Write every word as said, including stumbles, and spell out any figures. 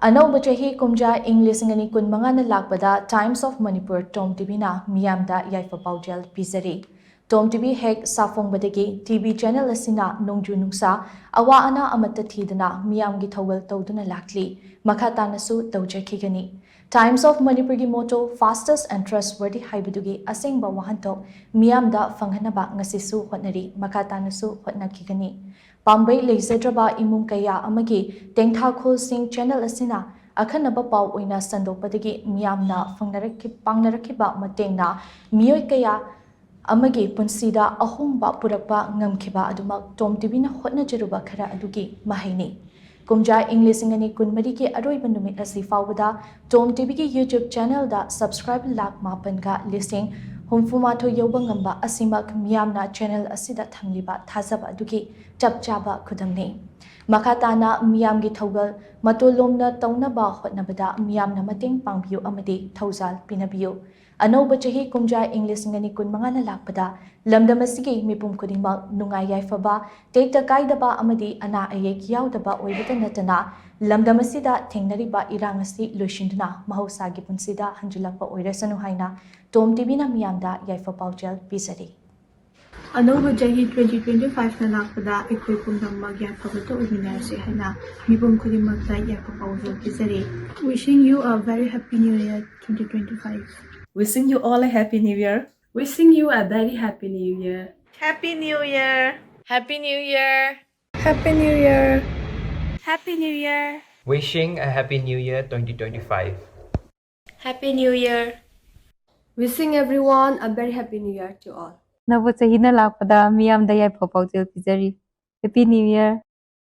ꯑꯅꯧꯕ ꯆꯍꯤ ꯀꯨꯝꯖꯥ ꯏꯪ ꯂꯤꯁꯤꯡ ꯑꯅꯤ ꯀꯨꯟ ꯃꯉꯥꯅ ꯂꯥꯛꯄꯗ Times of Manipur ꯇꯣꯝ ꯇꯤꯚꯤꯅ ꯃꯤꯌꯥꯝꯗ ꯌꯥꯏꯐ ꯄꯥꯎꯖꯦꯜ ꯄꯤꯖꯔꯤ꯫ ꯇꯣꯝ ꯇꯤꯚꯤ ꯍꯦꯛ ꯁꯥꯐꯣꯡꯕꯗꯒꯤ ꯇꯤꯚꯤ ꯆꯦꯅꯦꯜ ꯑꯁꯤꯅ ꯅꯣꯡꯖꯨ ꯅꯨꯡꯁꯥ, ꯑꯋꯥ ꯑꯅꯥ ꯑꯃꯠꯇ ꯊꯤꯗꯅ ꯃꯤꯌꯥꯝꯒꯤ ꯊꯧꯒꯜ ꯇꯧꯗꯨꯅ ꯂꯥꯛꯂꯤ꯫ ꯃꯈꯥ ꯇꯥꯅꯁꯨ ꯇꯧꯖꯈꯤꯒꯅꯤ꯫ Times of Manipurꯒꯤ motto Fastest and Trustworthy ꯍꯥꯏꯕꯗꯨꯒꯤ ꯑꯁꯦꯡꯕ ꯋꯥꯍꯟꯊꯣꯛ ꯃꯤꯌꯥꯝꯗ ꯐꯪꯍꯟꯅꯕ ꯉꯁꯤꯁꯨ ꯍꯣꯠꯅꯔꯤ, ꯃꯈꯥ ꯇꯥꯅꯁꯨ ꯍꯣꯠꯅꯈꯤꯒꯅꯤ꯫ ꯄꯥꯝꯕꯩ ꯂꯩꯖꯗ꯭ꯔꯕ ꯏꯃꯨꯡ ꯀꯌꯥ ꯑꯃꯒꯤ ꯇꯦꯡꯊꯥꯈꯣꯜꯁꯤꯡ ꯆꯦꯅꯦꯜ ꯑꯁꯤꯅ ꯑꯈꯟꯅꯕ ꯄꯥꯎ ꯑꯣꯏꯅ ꯁꯟꯗꯣꯛꯄꯗꯒꯤ ꯃꯤꯌꯥꯝꯅ ꯐꯪꯅꯔꯛꯈꯤ-, ꯄꯥꯡꯅꯔꯛꯈꯤꯕ ꯃꯇꯦꯡꯅ ꯃꯤꯑꯣꯏ ꯀꯌꯥ ꯑꯃꯒꯤ ꯄꯨꯟꯁꯤꯗ ꯑꯍꯣꯡꯕ ꯄꯨꯔꯛꯄ ꯉꯝꯈꯤꯕ ꯑꯗꯨꯃꯛ ꯇꯣꯝ ꯇꯤꯚꯤꯅ ꯍꯣꯠꯅꯖꯔꯨꯕ ꯈꯔ ꯑꯗꯨꯒꯤ ꯃꯍꯩꯅꯤ꯫ ꯀꯨꯝꯖꯥ ꯏꯪ ꯂꯤꯁꯤꯡ ꯑꯅꯤ ꯀꯨꯟꯃꯔꯤꯒꯤ ꯑꯔꯣꯏꯕ ꯅꯨꯃꯤꯠ ꯑꯁꯤ ꯐꯥꯎꯕꯗ ꯇꯣꯝ ꯇꯤꯚꯤꯒꯤ YouTube ꯆꯦꯅꯦꯜꯗ subscribe ꯂꯥꯈ ꯃꯥꯄꯟꯒ ꯂꯤꯁꯤꯡ ꯍꯨꯝꯐꯨꯃꯥꯊꯣꯏ ꯌꯧꯕ ꯉꯝꯕ ꯑꯁꯤꯃꯛ ꯃꯤꯌꯥꯝꯅ ꯆꯦꯅꯦꯜ ꯑꯁꯤꯗ ꯊꯝꯂꯤꯕ ꯊꯥꯖꯕ ꯑꯗꯨꯒꯤ ꯆꯞ ꯆꯥꯕ ꯈꯨꯗꯝꯅꯤ꯫ ꯃꯈꯥ ꯇꯥꯅ ꯃꯤꯌꯥꯝꯒꯤ ꯊꯧꯒꯜ ꯃꯇꯣꯂꯣꯝꯅ ꯇꯧꯅꯕ ꯍꯣꯠꯅꯕꯗ ꯃꯤꯌꯥꯝꯅ ꯃꯇꯦꯡ ꯄꯥꯡꯕꯤꯌꯨ ꯑꯃꯗꯤ ꯊꯧꯖꯥꯜ ꯄꯤꯅꯕꯤꯌꯨ꯫ ꯑꯅꯧꯕ ꯆꯍꯤ ꯀꯨꯝꯖꯥ ꯏꯪ ꯂꯤꯁꯤꯡ ꯑꯅꯤ ꯀꯨꯟ ꯃꯉꯥꯅ ꯂꯥꯛꯄꯗ ꯂꯝꯗꯝ ꯑꯁꯤꯒꯤ ꯃꯤꯄꯨꯝ ꯈꯨꯗꯤꯡꯃꯛ ꯅꯨꯡꯉꯥꯏ ꯌꯥꯏꯐꯕ, ꯇꯦꯛꯇ ꯀꯥꯏꯗꯕ ꯑꯃꯗꯤ ꯑꯅꯥ ꯑꯌꯦꯛ ꯌꯥꯎꯗꯕ ꯑꯣꯏꯕꯇ ꯅꯠꯇꯅ ꯂꯝꯗꯝ ꯑꯁꯤꯗ ꯊꯦꯡꯅꯔꯤꯕ ꯏꯔꯥꯡ ꯑꯁꯤ ꯂꯣꯏꯁꯤꯟꯗꯨꯅ ꯃꯍꯧꯁꯥꯒꯤ ꯄꯨꯟꯁꯤꯗ ꯍꯟꯖꯤꯜꯂꯛꯄ ꯑꯣꯏꯔꯁꯅꯨ ꯍꯥꯏꯅ ꯇꯣꯝ ꯇꯤꯚꯤꯅ ꯃꯤꯌꯥꯝꯗ ꯌꯥꯏꯐ ꯄꯥꯎꯖꯦꯜ ꯄꯤꯖꯔꯤ꯫ ꯑꯅꯧꯕ ꯆꯍꯤ twenty twenty-fiveꯅ ꯂꯥꯛꯄꯗ ꯑꯩꯈꯣꯏ ꯄꯨꯝꯅꯃꯛ ꯌꯥꯏꯐꯕꯇ ꯑꯣꯏꯃꯤꯟꯅꯔꯁꯤ ꯍꯥꯏꯅ ꯃꯤꯄꯨꯝ ꯈꯨꯗꯤꯡꯃꯛꯇ ꯌꯥꯏꯐ ꯄꯥꯎꯖꯦꯜ ꯄꯤꯖꯔꯤ꯫ Wishing you a very happy new year twenty twenty-five. Wishing you all a happy new year. Wishing you a very happy new year. Happy New Year. Happy New Year. Happy New Year. Happy New Year. Wishing a happy new year twenty twenty-five. Happy New Year. Wishing everyone a very happy new year to all. ꯑꯅꯧꯕ ꯆꯍꯤꯅ ꯂꯥꯛꯄꯗ ꯃꯤꯌꯥꯝꯗ ꯌꯥꯏꯐ ꯄꯥꯎꯖꯦꯜ ꯄꯤꯖꯔꯤ꯫ Happy New Year.